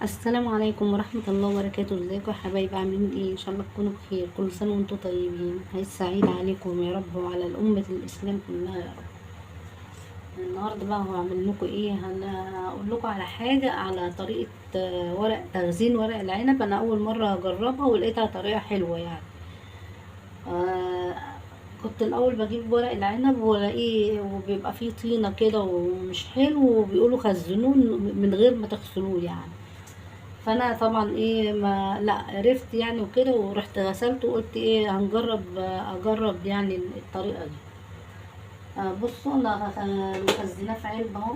السلام عليكم ورحمة الله وبركاته. ازيكم يا حبايب؟ عاملين ايه؟ ان شاء الله تكونوا بخير. كل سنة وانتم طيبين. عيد سعيد عليكم يا رب وعلى الأمة الإسلام كلها يا رب. النهارده بقى هعمل لكم ايه؟ هقول لكم على حاجة، على طريقة ورق تخزين ورق العنب. انا اول مرة اجربها ولقيتها طريقة حلوة يعني. كنت الاول بجيب ورق العنب والاقيه وبيبقى فيه طينة كده ومش حلو، وبيقولوا خزنوه من غير ما تغسلوه يعني. فانا طبعا ايه ما لا عرفت يعني وكده، ورحت غسلته وقلت ايه هنجرب، اجرب يعني الطريقة دي. بصوا انا مخزناه في علبة اهو،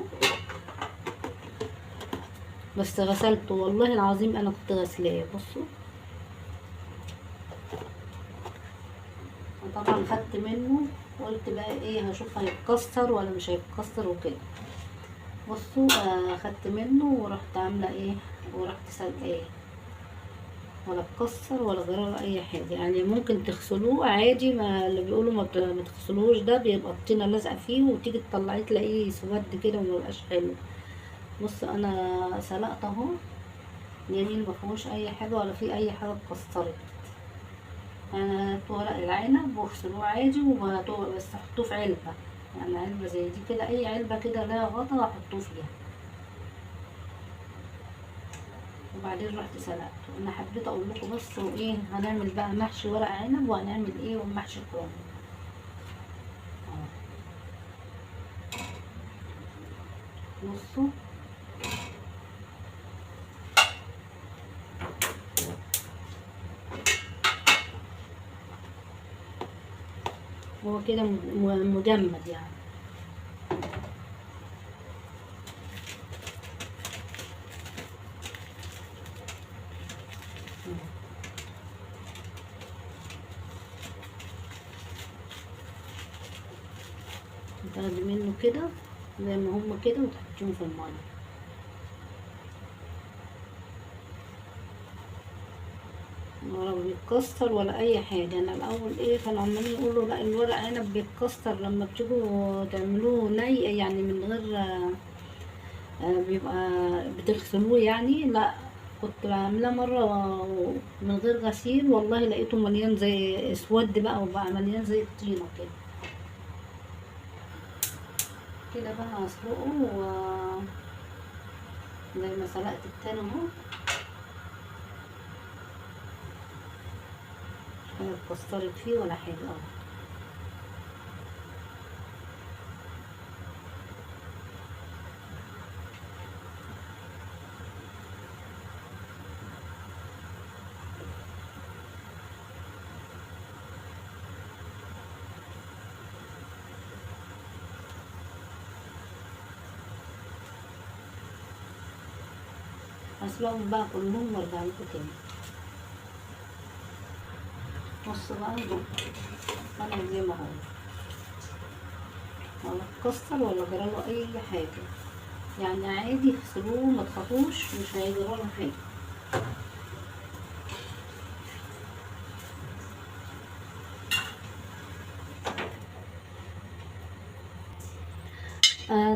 بس غسلته والله العظيم انا كنت غسلاه. بصوا طبعا خدت منه وقلت بقى ايه هشوف هيتكسر ولا مش هيتكسر وكده. بصوا خدت منه ورحت عامله ايه، ورحت سلقاه، ولا اتكسر ولا جرى اي حاجة يعني. ممكن تغسلوه عادي، ما اللي بيقولوا ما تغسلوهوش ده بيبقى الطينه لازقه فيه، وتيجي تطلعيه تلاقيه سود كده وما بقاش حلو. بص انا سلقت اهو جميل، ما فيهوش اي حاجة ولا فيه اي حاجة اتكسرت. انا هاتوا ورق العنب واغسلوه عادي، وهاتوه بس حطوه في علبة، يعني علبة زي دي كده، اي علبة كده لها غطا حطوه فيها. وبعدين رحت سلقته. انا حبيت اقول لكم بس وايه هنعمل بقى محشي ورق عنب، وهنعمل ايه ومحشي كرنب. بصوا هو كده مجمد يعني. تاخدي منه كده زي ما هم كده وتحطيهم في المية. ولا بيتكسر ولا اي حاجة. انا الاول ايه كانوا عمالين يقولوا لا الورق عنب بيتكسر لما بتيجوا تعملوه ني يعني من غير بيبقى بتغسلوه يعني. لا كنت بعملها مرة من غير غسيل والله لقيته مليان زي اسود بقى، وبقى مليان زي الطينه كده. كده بقى هسلقه زي ما سلقت التاني اهو، مش حاجة اتكسرت فيه ولا حاجة اهو. هسلقهم بقى كلهم وارجع لكم تاني. بصوا بقى انا زي ما هو، ولا اتكسر ولا جراله اي حاجة يعني، عادي اغسلوه ما تخافوش مش هيجراله حاجة.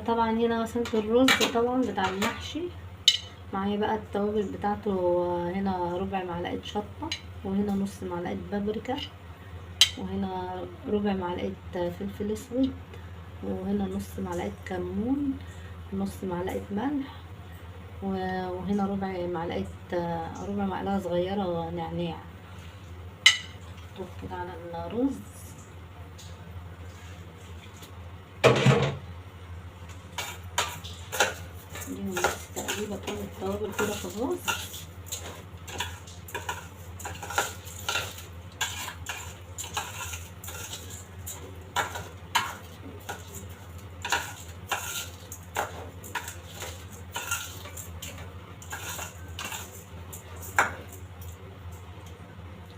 طبعا هنا غسلت الرز طبعا بتاع المحشي. معايا بقى التوابل بتاعته، هنا ربع معلقة شطة، وهنا نص معلقة بابريكا، وهنا ربع معلقة فلفل اسود، وهنا نص معلقة كمون، نص معلقة ملح، وهنا ربع معلقة صغيرة نعناع. حطوه كده على الرز. اديهم بس تقريبا كل التوابل كده في الرز.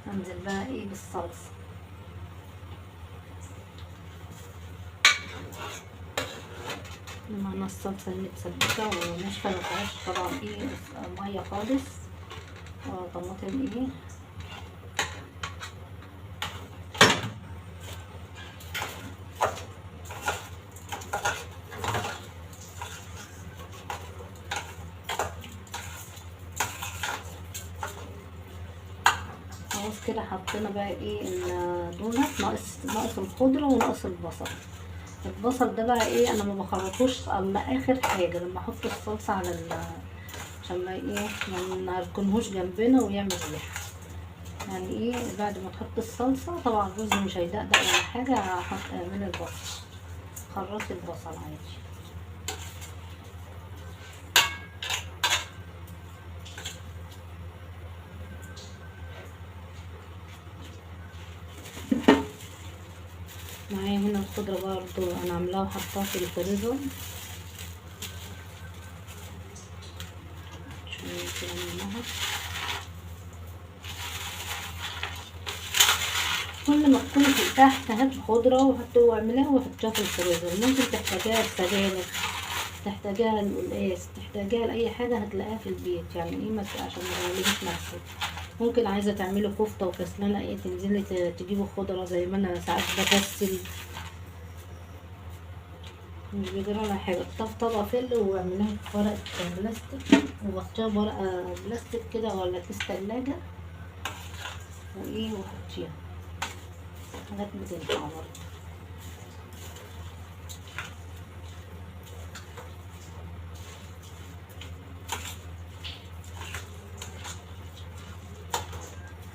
هنزل بقى ايه بالصلصه. معنا الصلصه اللي متسبكه وناشفه، ما فيهاش طبعا ايه مية خالص ولا طماطم ايه. خلاص كده حطينا بقى ايه الدونات، ناقص الخضرة وناقص البصل. البصل ده بقى ايه انا ما بخرطوش الا اخر حاجة لما احط الصلصه على عشان ما ايه ما نركنهوش جنبنا ويعمل ريحه. يعني ايه بعد ما تحط الصلصه طبعا الرز مش هيدقدق ولا حاجة، هحط اعمل البصل، خرطي البصل عادي. معايا هنا الخضرة برضو انا عاملاها وحطاها في الفريزر شوية كده منها. كل ما تكوني في تحت هات خضرة واعمليها وحطيها في الفريزر. ممكن تحتاجيها للسبانخ، تحتاجيها للقلقاس، تحتاجيها لأي حاجة هتلاقيها في البيت. يعني ايه عشان ما تغلبيش نفسك. ممكن عايزة تعملي كفتة وكسلانة ايه تنزلي تجيبي خضرة زي ما انا ساعات بكسل، مش بيجرى لها حاجة. حطها في طبق فل واعمليها في ورقة بلاستيك وغطيها بورقة بلاستيك كده ولا كيس تلاجة وايه وحطيها، حاجات بتنفع برضه.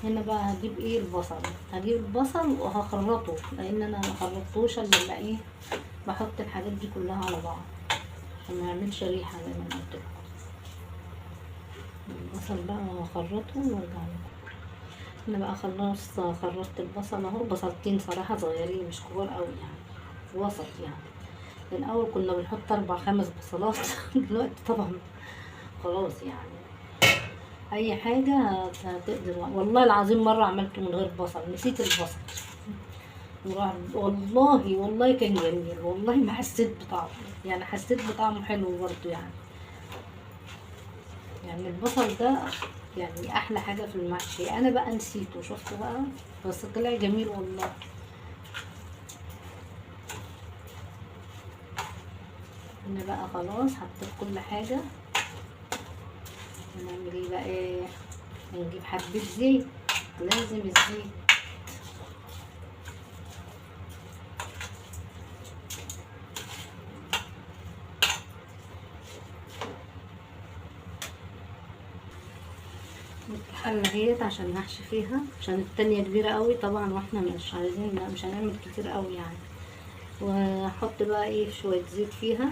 هنا بقى هجيب ايه البصل، هجيب البصل وهخرطه لان انا ما خرطتوش الا لما ايه بحط الحاجات دي كلها على بعض عشان ما يعملش ريحه زي ما انا قلت لكم. البصل بقى هخرطه وارجع لكم. انا بقى خلاص خرطت البصل اهو، بصلتين صراحة صغيرين مش كبار قوي يعني، وسط يعني. الاول كنا بنحط 4 5 بصلات دلوقتي طبعا خلاص يعني اي حاجة هتقدر. والله العظيم مرة عملته من غير بصل، نسيت البصل والله والله كان جميل، والله ما حسيت بطعمه يعني، حسيت بطعمه حلو برضو يعني. يعني البصل ده يعني احلى حاجة في المحشي، انا بقى نسيته شفتوا بقى، بس طلع جميل والله. انا بقى خلاص حطيت كل حاجة. هنعمل ايه بقى؟ ايه هنجيب حبه زيت، لازم الزيت. الحلة اهيت عشان نحشي فيها، عشان التانية كبيرة قوي طبعا واحنا مش عايزين، مش هنعمل كتير قوي يعني. واحط بقى ايه شوية زيت فيها.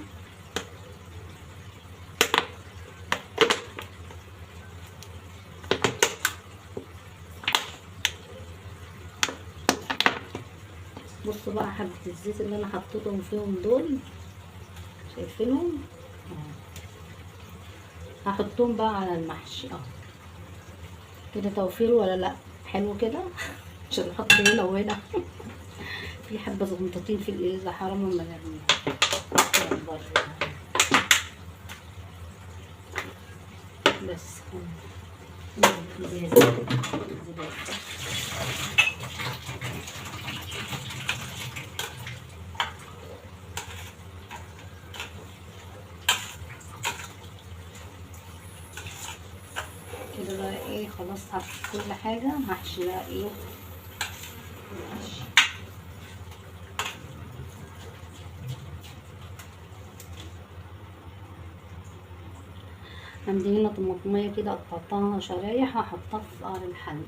بصوا بقى حبة الزيت اللي انا حطيتهم فيهم دول، شايفينهم؟ هحطهم بقى على المحشي اهو كده. توفير ولا لا؟ حلو كده عشان نحط هنا وهنا. في حبه صغنطتين في الازازه حرام ما نرميها بس. كده بقى ايه خلاص حطيت كل حاجة. هحشي بقى ايه المحشي. عندي هنا طماطمية كده قطعتها شرايح، هحطها في قعر الحلة.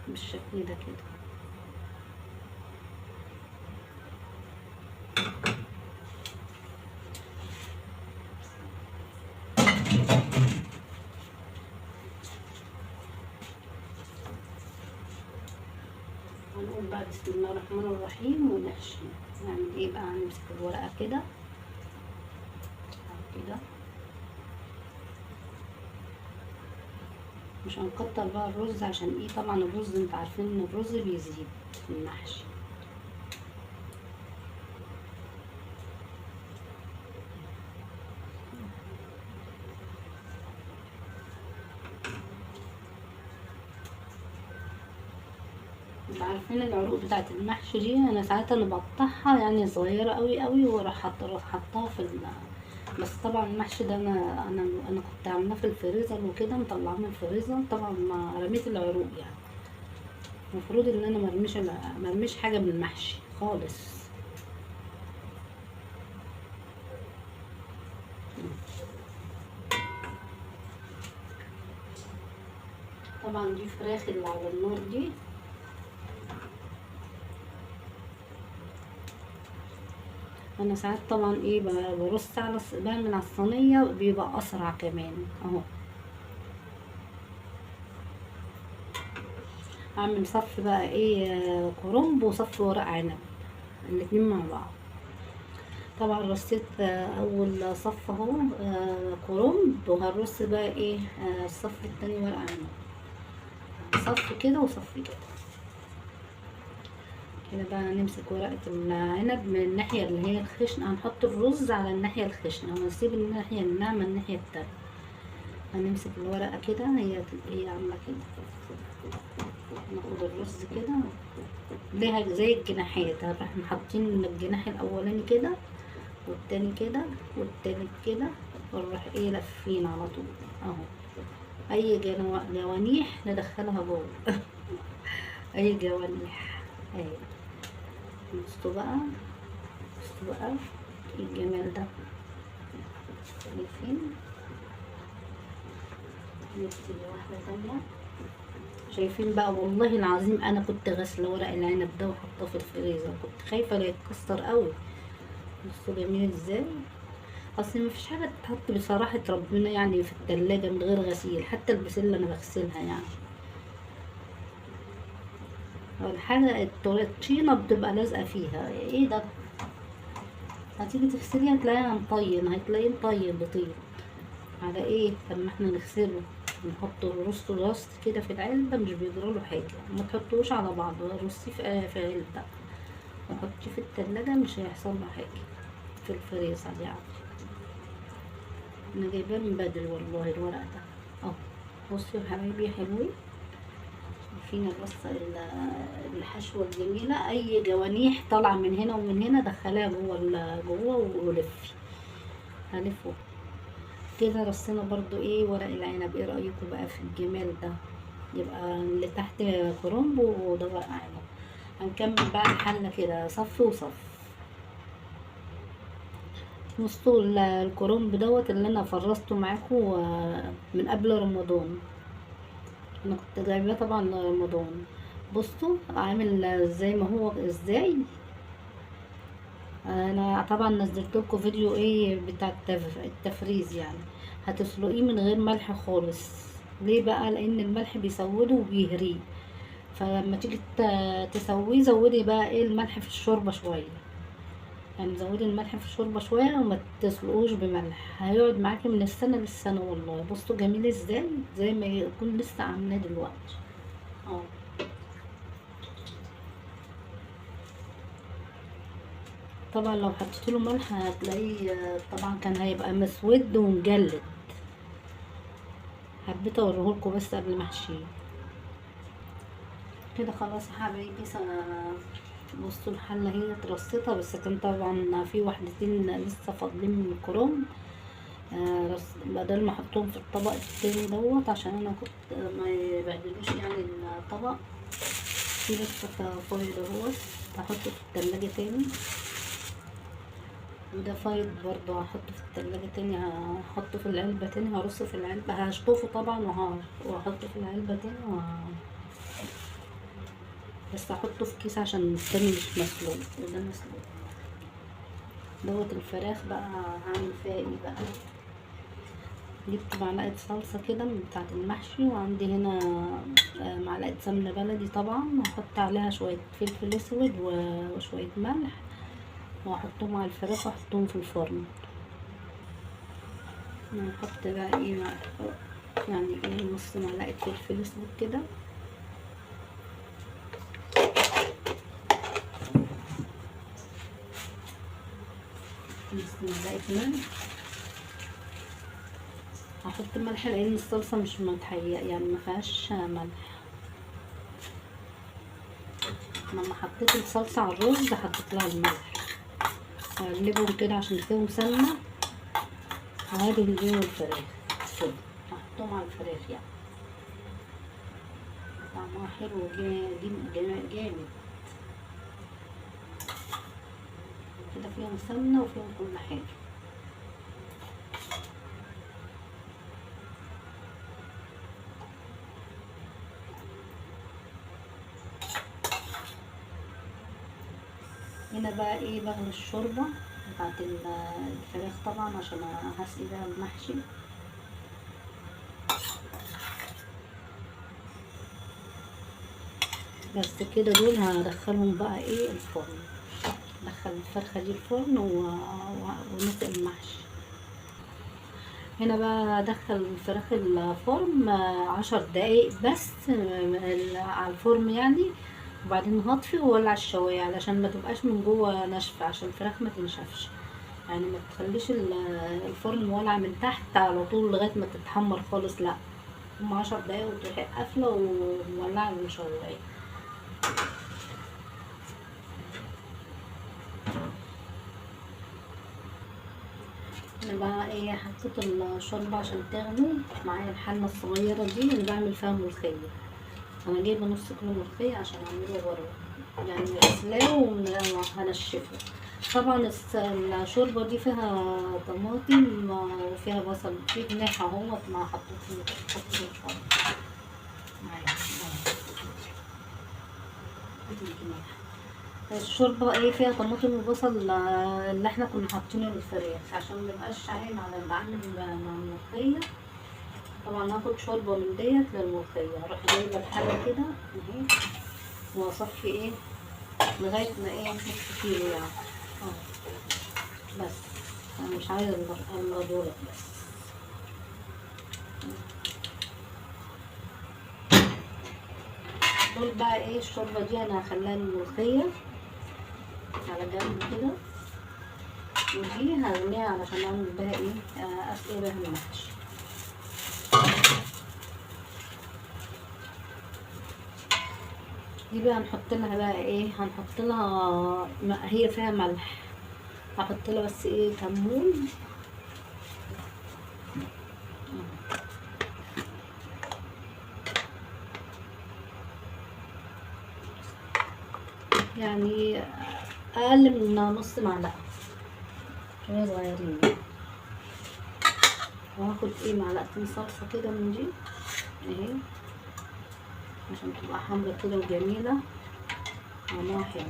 بالشكل ده كده. هنقول بقى بسم الله الرحمن الرحيم ونحشي. نعمل ايه بقى؟ هنمسك الورقة كده كده، مش هنكتر بقى الرز عشان ايه، طبعا الرز انت عارفين ان الرز بيزيد في المحشي. عارفين العروق بتاعه المحشي دي، انا ساعات بقطعها يعني صغيرة قوي قوي، واروح حطها في بس طبعا المحشي ده انا كنت عاملاه في الفريزر وكده، مطلعاه من الفريزر طبعا، ما رميت العروق يعني. المفروض ان انا مرميش حاجة من المحشي خالص. طبعا دي فراخ اللي على النار دي. انا ساعات طبعا ايه برص على بعمل على الصينية، بيبقى اسرع كمان اهو. اعمل صف بقى ايه، كرنب وصف ورق عنب، الاتنين مع بعض. طبعا رصيت اول صف اهو كرنب، وهرص بقى ايه الصف التاني ورق عنب، صف كده وصف كده. كده بقى نمسك ورقة العنب من الناحية اللي هي الخشنة، هنحط الرز على الناحية الخشنة ونسيب الناحية الناعمة الناحية التانية. هنمسك الورقة كده، هي عاملة كده، ناخد الرز كده ليها زي الجناحات، هنروح حاطين الجناح الأولاني كده والتاني كده والتالت كده، ونروح ايه لفين على طول اهو. اي جوانيح ندخلها جوه اي جوانيح اهي. بصوا بقى، بصوا بقى ايه الجمال ده، شايفين؟ نبتدي واحدة تانية. شايفين بقى؟ والله العظيم انا كنت غاسله ورق العنب ده وحطاه في الفريزر، كنت خايفة لا يتكسر قوي. بصوا جميل ازاي. اصل مفيش حاجة تتحط بصراحة ربنا يعني في التلاجة من غير غسيل، حتى البسله انا بغسلها يعني. الحاجة الطينه بتبقى لازقه فيها، ايه ده؟ هتيجي تغسليها تلاقيها مطين، هتلاقيه مطين بطين على ايه؟ طب ما احنا نغسله، نحط الرص رص كده في العلبة، مش بيجراله حاجة. ما تحطوش على بعض، رصيه في علبة وحطيه في التلاجة، مش هيحصل له حاجة في الفريزر يعني. انا جايباه من بدري والله الورق ده اهو. بصوا يا حبايبي حلوين، شايفين الرصه الحشوه الجميلة. اي جوانيح طالعه من هنا ومن هنا دخليها جوه جوه ولفي. هلفه كده. رصينا برضو ايه ورق العنب. ايه رايكم بقى في الجمال ده؟ يبقى اللي تحت كرنب وده ورق عنب. هنكمل بقى الحلة كده صف وصف. بصوا الكرنب دوت اللي انا فرزته معاكم من قبل رمضان، انا كنت جايباه طبعا لرمضان. بصوا عامل زي ما هو ازاي. انا طبعا نزلت لكم فيديو ايه بتاع التفريز يعني. هتسلقيه من غير ملح خالص. ليه بقى؟ لان الملح بيسوده وبيهريه، فلما تيجي تسويه زودي بقى ايه الملح في الشوربة شوية، يعني زودي الملح في الشوربة شوية وما تسلقوش بملح، هيقعد معاكي من السنة للسنة والله. بصوا جميل ازاي، زي ما يكون لسه عاملاه دلوقتي اهو. طبعا لو حطيت له ملح هتلاقيه طبعا كان هيبقى مسود ومجلد. حبيت اوريهولكوا بس قبل ما احشيه كده. خلاص يا حبايبي، بصوا الحلة هي اترصتها، بس كان طبعا في واحدتين لسه فاضلين من الكرنب، بدل ما احطهم في الطبق التاني دوت عشان انا كنت ما يبهدلوش يعني الطبق. في لسه فايض اهوت، هحطه في التلاجة تاني، وده فايض برضو هحطه في التلاجة تاني، هحطه في العلبة تاني، هرصه في العلبة، هشطفه طبعا وهحطه في العلبة تاني بس هحطه في كيس عشان التاني مش مسلوق، وده مسلوق دوت. الفراخ بقى هعمل فيها ايه بقى؟ جبت معلقة صلصة كده من بتاعة المحشي، وعندي هنا معلقة سمنة بلدي طبعا، هحط عليها شوية فلفل اسود وشوية ملح، وهحطهم على الفراخ واحطهم في الفرن. هنحط بقى ايه يعني ايه نص معلقة فلفل اسود كده، نص معلقة ملح. هحط ملح لان الصلصة مش متحية يعني ما فيهاش ملح. لما حطيت الصلصه على الرز حطيت لها الملح. هقلبهم كده عشان فيهم سمنه، وهدهن بيهم الفراخ كده، هحطهم على الفراخ يعني. طعمها حلو جامد كده، فيهم سمنه وفيهم كل حاجة. هنا بقى ايه، بغلي الشوربة بتاعت الفراخ طبعا عشان هسقي بقى المحشي. بس كده دول هدخلهم بقى ايه الفرن، ادخل الفرخه دي الفرن ونسقي المحشي. هنا بقى ادخل الفراخ الفرن 10 دقايق بس على الفرن يعني، وبعدين هطفي وولع الشوايه علشان ما تبقاش من جوه ناشفة، عشان الفراخ ما تنشفش يعني. ما تخليش الفرن مولع من تحت على طول لغاية ما تتحمر خالص، لا، هم 10 دقايق وتروحي قافله ومولعه الشوايه. انا بقى ايه، حطيت الشوربة عشان تغلي معايا. الحلة الصغيرة دي اللي بعمل فيها ملوخية، انا جايبه نص كيلو ملوخية عشان اعمله بره يعني، غسلاه وهنشفه. طبعا الشوربة دي فيها طماطم وفيها بصل، في جناح اهوت ما حطيته معايا الجناح. الشوربة ايه فيها طماطم وبصل اللي احنا كنا حاطينه للفراخ عشان ميبقاش عين على اللي عامل مع الملوخية. طبعا هاخد شوربة من ديت للملوخيه، هروح جايبه الحلة كده اهي واصفي ايه لغاية ما ايه نص كيلو يعني. بس انا مش عايزه المرضولة بس. دول بقى ايه الشوربة دي انا هخليها للملوخيه على جنب كده، ودي هغليها علشان اعمل بها ايه، اسقي بها المحشي. دي بقى هنحط لها بقى ايه، هنحط لها هي فيها ملح، هحط لها بس ايه كمون. يعني اقل من نص معلقه، شوية صغيرين. وهاخد ايه معلقتين صلصه كده من دي اهي عشان تبقى حمرا كده وجميلة، طعمها حلو.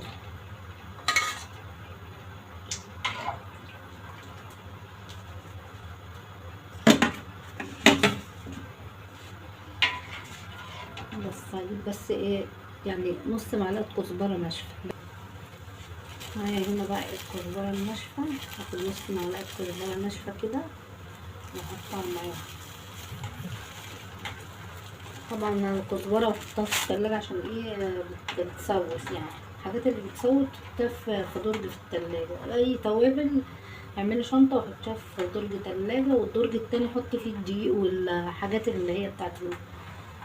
بس هجيب بس ايه يعني نص معلقه كزبره ناشفة معايا. هنا بقى الكزبره الناشفه، هاخد نص معلقه كزبره ناشفة كده واحطها معاها. طبعا الكزبره بحطها في التلاجة عشان ايه بتسوس يعني، الحاجات اللي بتسوس تحطها في درج في التلاجة. اي توابل اعملي شنطه وحطيها في درج تلاجة، والدرج التاني حطي فيه الدقيق والحاجات اللي هي بتاعت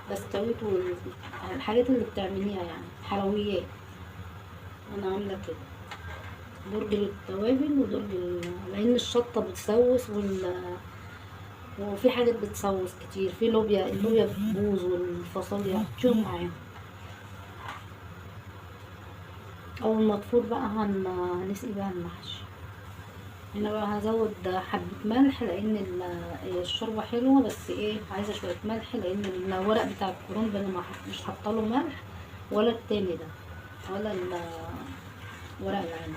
البسكويت والحاجات اللي بتعمليها يعني حلويات. انا عامله كده درج للتوابل ودرج لان الشطه بتسوس وفي حاجات بتسوس كتير، في لوبيا، اللوبيا بتبوظ والفاصوليا، حطيهم معاهم. اول ما تفور بقى هنسقي بقى المحشي. هنا بقى هزود حبة ملح لان الشوربة حلوة، بس ايه عايزة شوية ملح لان الورق بتاع الكرنب انا مش حاطه له ملح، ولا التاني ده ولا ورق العنب.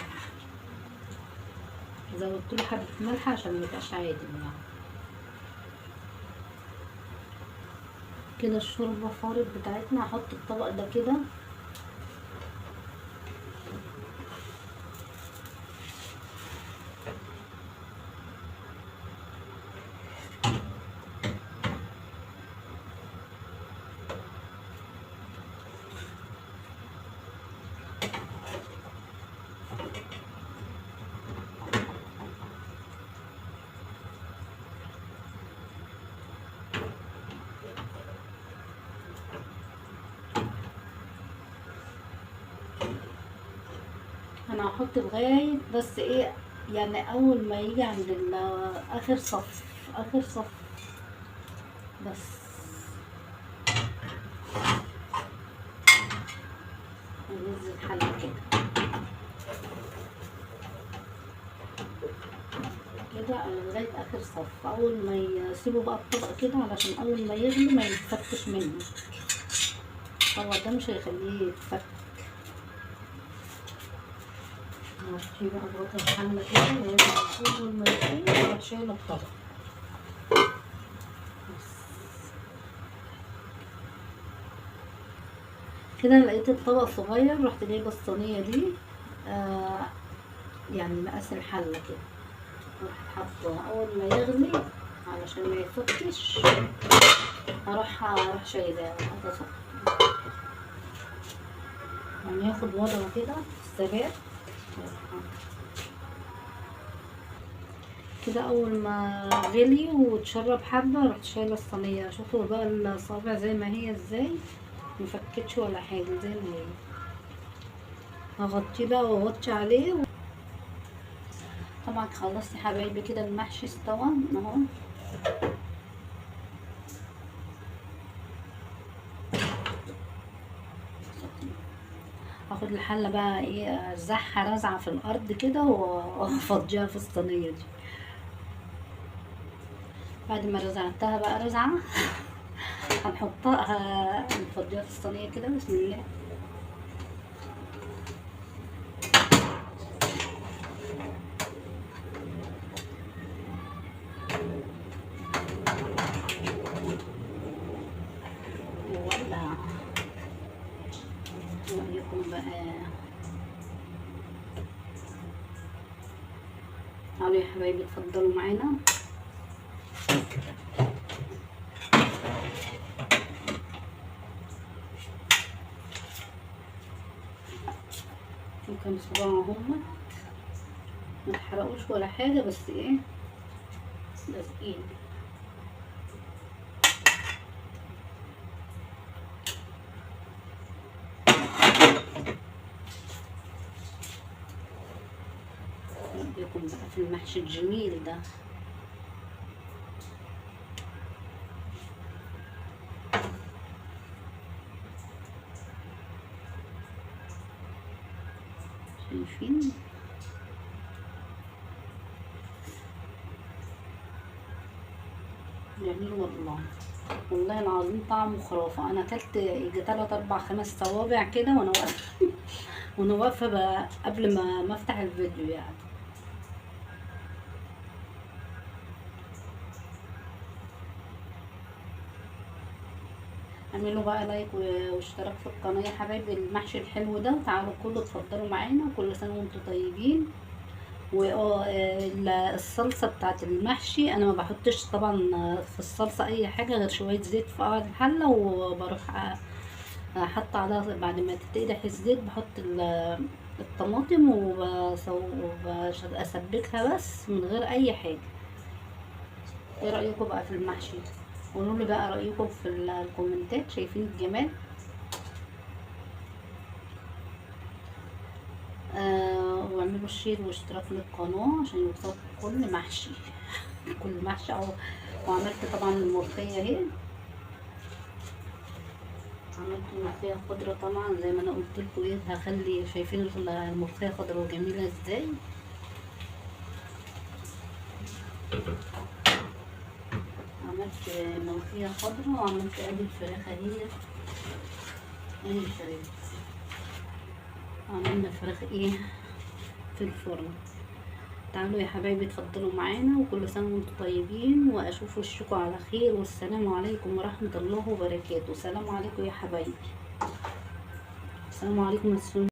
زودت له حبة ملح عشان ما يبقاش عادم يعني. كده الشوربة فارت بتاعتنا. هحط الطبق ده كده انا هحط لغاية بس ايه، يعني اول ما يجي عند اخر صف، اخر صف بس. هننزل الحلة كده كده لغاية اخر صف. اول ما يسيبوا بقى الطبق كده علشان اول ما يغلي ما يتفكش منه، هو ده مش هيخليه يتفك. هحطيه بقى بغطا الحلة كده لغاية اول ما يغلي اروح شايله الطبق بس كده. لقيت الطبق صغير، رحت جايبه الصينية دي، يعني مقاس الحلة كده، رحت حاطاها. اول ما يغلي علشان ما يفكش هروح شايلاه وحاطه، يعني ياخد وضعه كده في الثبات كده. اول ما غلي وتشرب حبه رحت شايله الصينية. شوفوا بقى الصابع زي ما هي ازاي، مفكتش ولا حاجة، زي ما هي. هغطيه بقى واغطي عليه. طبعا خلصت يا حبايبي كده، المحشي استوى اهو. هاخد الحلة بقى ايه، ارزعها رزعه في الارض كده وافضيها في الصينية دي. بعد ما رزعتها بقى رزعه هنحطها، هنفضيها في الصينية كده. بسم الله. ولا رأيكم بقى؟ تعالوا يا حبايبي اتفضلوا معانا. كام صباع هما ما اتحرقوش ولا حاجة، بس ايه لازقين. رأيكم بقى في المحشي الجميل ده؟ شايفين؟ جميل والله، والله العظيم طعمه خرافة. انا اكلت يجي 3 4 5 صوابع كده وانا واقفة وانا واقفة قبل ما افتح الفيديو يعني. اعملوا بقى لايك واشتراك في القناة يا حبايبي. المحشي الحلو ده تعالوا كله اتفضلوا معانا، وكل سنة وانتم طيبين. الصلصة بتاعت المحشي انا ما بحطش طبعا في الصلصة اي حاجة غير شوية زيت في قاع الحلة، وبروح احط عليها بعد ما تتقدح الزيت بحط الطماطم واسبكها بس من غير اي حاجة. ايه رأيكم بقى في المحشي؟ قولوا لي بقى رأيكم في الكومنتات. شايفين الجمال؟ واعملوا share واشتراك للقناة عشان يوصلكم كل محشي كل محشي. اهو وعملت طبعا الملوخية اهي، عملت ملوخية خضرة طبعا زي ما انا قلت لكم. ايه هخلي، شايفين الملوخية خضرة وجميلة ازاي؟ عملت ملوخية خضرة وعملت ادي الفراخ اهي، ادي الفراخ، عملنا فراخ ايه في الفرن. تعالوا يا حبايبي اتفضلوا معانا، وكل سنة وانتم طيبين، واشوف وشكم على خير، والسلام عليكم ورحمة الله وبركاته. سلام عليكم يا حبايبي، السلام عليكم.